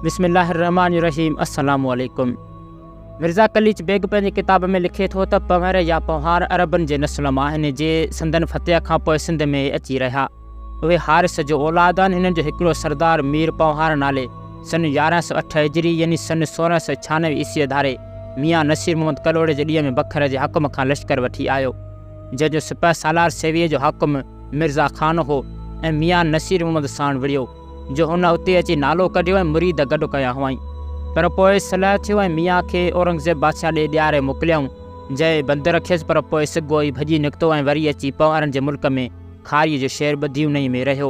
بسم الله الرحمٰن الرحيم السلام عليڪم مرزا قليچ بيگ پنهنجي ڪتاب ۾ لکي ٿو ته پنهور يا پنهوار عربن جي نسل مان آهن جي سندن فتح کان پوء سنڌ ۾ اچي رهيا. اهي حارث جو اولاد آهن. هنن جو هڪڙو سردار مير پنهوار نالي سن 1108 هجري يعني سن 1696 عيسويء ڌاري ميان نصير محمد ڪلهوڙي جي ڏينهن ۾ بکر جي حاڪم کان لشڪر وٺي آيو جنهن جو سپهه سالار سيويء جو حاڪم مرزا خان هو ۽ ميان نصير محمد ساڻ وڙهيو. جو هن اتي اچي نالو ڪڍيو ۽ مريد گڏ ڪيا هئائين. پر پوء صلح ٿيو ۽ ميان کي اورنگزيب بادشاهه ڏي ڏياري موڪليائون، جنهن بند رکيس، پر پوء سگهو ئي ڀڄي نڪتو ۽ وري اچي پنهوارن جي ملڪ ۾ کاريء جو شهر ٻڌي انهيء ۾ رهيو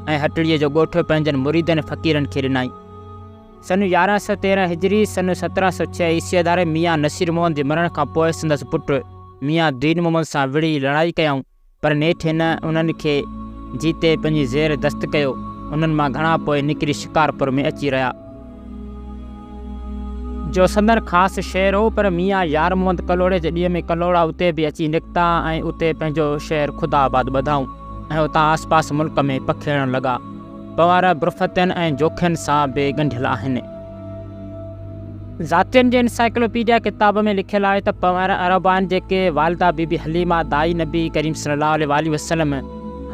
۽ هٽڙيء جو ڳوٺ پنهنجن مريدن فقيرن کي ڏنائين. سن 1113 هجري، سن 1706 عيسويء ڌاري ميان نصير محمد جي مرڻ کان پوء سندس پٽ ميان دين محمد سان وڙهي لڙائي ڪيائون، پر نيٺ هن انهن کي جيتي پنهنجي زير دست ڪيو. انهن مان گهڻا پوء نڪري شڪارپور ۾ اچي رهيا. جو سندن خاص شهر هو، پر ميان يار محمد ڪلهوڙي جي ڏينهن ۾ ڪلهوڙا اتي به اچي نڪتا ۽ اتي پنهنجو شهر خدا آباد ٻڌائون ۽ اتان آسپاس ملڪ ۾ پکيڙڻ لڳا. پنوار برفتين ۽ جوکين سان به ڳنڍيل آهن. ذاتين جي انسائيڪلوپيڊيا ڪتاب ۾ لکيل آهي ته پنوار عرب آهن جيڪي والده بي بي حليمه دائي نبي ڪريم صلي الله عليه واٰله وسلم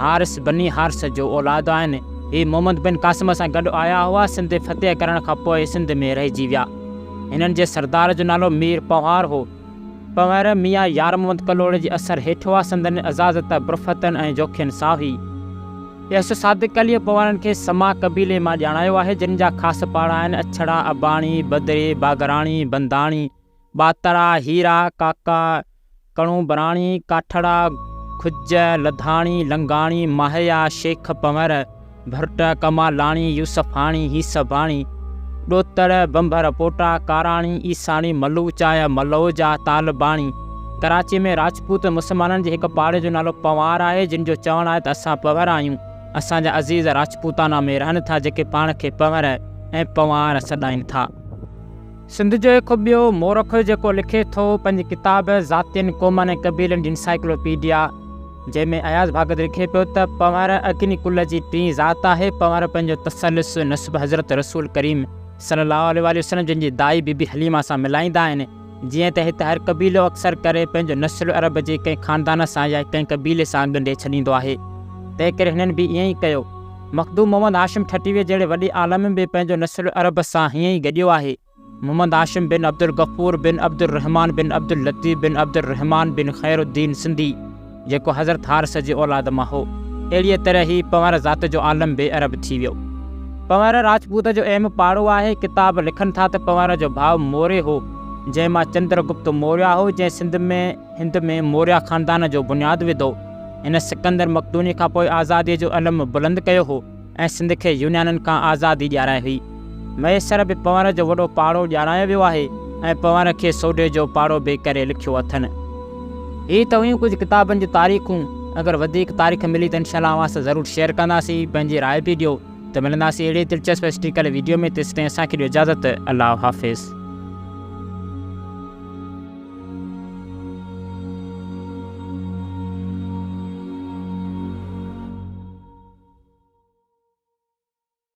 حارث بني حارث جو اولاد آهن. هي محمد بن قاسم سان گڏ آيا هئا، سنڌ فتح ڪرڻ کان پوء سنڌ ۾ رهجي ويا. هنن جي سردار جو نالو مير پنوار هو. پنوار ميان يار محمد ڪلهوڙي جي اثر هيٺ هئا، سندن عزازت برفتن ۽ جوکين سان هئي. ايس صادق عليء پوارن کي سما قبيلي مان ڄاڻايو آهي، جن جا خاص پاڙا آهن، اڇڙا، اباڻي، بدري، باگراڻي، بنداڻي، ٻاتڙا، هيرا، ڪاڪا، ڪڻوبراڻي، ڪاٺڙا، کج، لڌاڻي، لنگاڻي، ماهيا، شيخ پنور، ڀرٽ، ڪمالاڻي، يوسفاڻي، هيسباڻي، ڏوتڙ، ڀنڀر پوٽا، ڪاراڻي، عيساڻي، ملوچا يا ملوجا، طالباڻي. ڪراچيء ۾ راجپوت مسلمانن جي هڪ پاڙي جو نالو پنوار آهي، جن جو چوڻ آهي ته اسان پنهور آهيون. اسان جا عزيز راجپوتانا ۾ رهن ٿا، جيڪي پاڻ کي پنهور ۽ پنوار سڏائين ٿا. سنڌ جو هڪ ٻيو مورخ جيڪو لکي ٿو پنهنجي ڪتاب ذاتين، قومن ۽ قبيلن جي انسائيڪلوپيڊيا جنهن ۾ اياز ڀاڳت لکي پيو ته پنهور اگني ڪل جي ٽين ذات آهي، پنهور پنهنجو تسلس نسب حضرت رسول ڪريم صلي الله عليه واٰله وسلم جن جي دائي بي بي حليمه سان ملائيندا آهن، جيئن ته هت هر قبيلو اڪثر ڪري پنهنجو نسل عرب جي ڪنهن خاندان سان يا ڪنهن قبيلي سان ڳنڍي ڇڏيندو آهي، تنهنڪري هنن به ائين ئي ڪيو. مخدوم محمد هاشم ٺٽويء جهڙي وڏي عالم به پنهنجو نسل عرب سان هيئن ئي گڏيو آهي. محمد هاشم بن عبدالغفور بن عبدالرحمان بن عبداللطيف بن عبدالرحمان بن خير الدين سنڌي، جيڪو حضرت حارث جي اولاد مان هو. اهڙيء طرح هي پنهور ذات جو عالم به عرب ٿي ويو. پنهور راجپوت جو اهم پاڙو آهي. ڪتاب لکن ٿا ته پنهور جو ڀاء موري هو، جنهن مان چندر گپت موريا هو، جنهن سنڌ ۾ هند ۾ موريا خاندان جو بنياد وڌو. هن سڪندر مقدوني کان پوء آزاديء جو علم بلند ڪيو هو. ۽ سنڌ کي يونانين کان آزادي ڏيارائي هئي. مهيسر به پنهور جو وڏو پاڙو ڄاڻايو ويو آهي ۽ پنهور کي سوڍي جو پاڙو به ڪري لکيو اٿن. هي ته هيون ڪجهه ڪتابن جون تاريخون، اگر وڌيڪ تاريخ ملي ته انشاء الله اوهان سان ضرور شيئر ڪنداسين، پنهنجي راء به ڏيو ته ملنداسين اهڙي ئي دلچسپ هسٽريڪل ويڊيو ۾ تيستائين اسان کي ڏيو اجازت الله حافظ.